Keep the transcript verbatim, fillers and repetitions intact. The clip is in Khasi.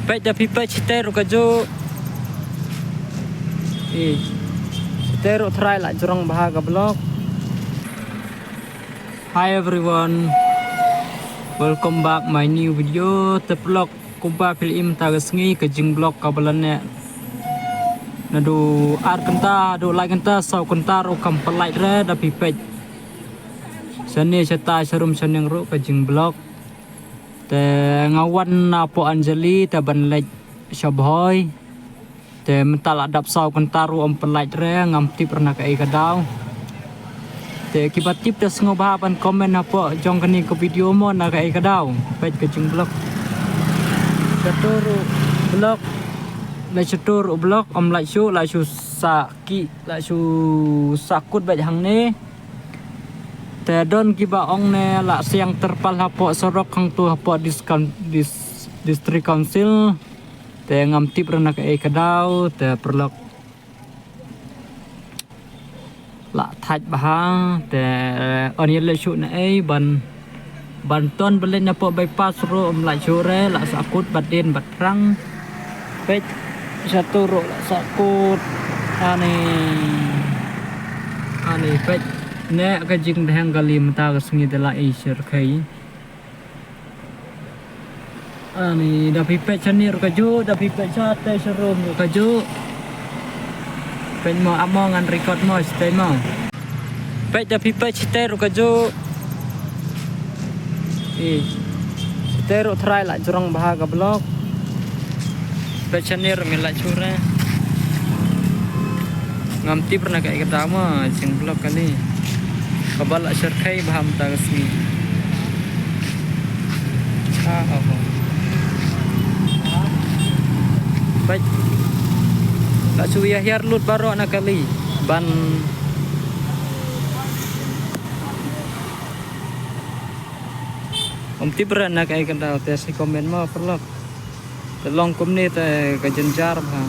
Peit da phi peit, shitei ruh kajuh. Eh, shitei ruh trai la jrong bha ka vlog. Hi everyone, welcome back my new video. Te vlog kumba phi la i mynta ka sngi, ka jingvlog kaba la neh naduh ar kynta haduh lai kynta, saw kynta ruh kam pyllait re. Da phi peit shane shata sharum shaneng ruh ka jingvlog. Te nga wan na Port Anjali te ban leit sha Bhoi. Te mynta la dap saw kynta ruh ym pyllait re, ngam tip re na kaei ka daw. Te kiba tip te sngewbha ban comment hapoh jong kane ka video mo na kaei ka daw. Peit ka jingvlog. Shatu ruh vlog. Leit shatu ruh vlog, ym lait shuh, la shu sah ki, la shu sah kut beit hangne. Te don kiba ong ne la siang terpal hapoh surok hangtu hapoh dis-, dis-, District Council. Te ngam tip re na kaei ka daw, te paralok la thait bha, te yn ïaleh shuh na ei ban, ban ton ba leit napoh bypass ruh ym lait shuh re, la sah kut bad dien bad phrang. Peit shatu ruh la sah kut. Ani, ani peit ne ka jingdheng kali mynta ka sngi da la i syrkhei. Ani da phi peit shane ruh kajuh, da phi peit shatei sharum ruh kajuh. Peit mo, amo ngan record mo shitei mo. Peit da phi peit shitei ruh kajuh. Eh, shitei ruh trai la jrong bha ka vlog. Peit shane ruh ym lait shuh re. Ngam tip re na kaei ka daw mo jingvlog kane. Kaba la syrkhei bha mynta ka sngi. Ah, oh. Peit. La shu ïa hiar lut baroh na kali ban. Ym tip re na kaei ka daw, te sa comment mo paralok. Te long kumne te ka jynjar bha.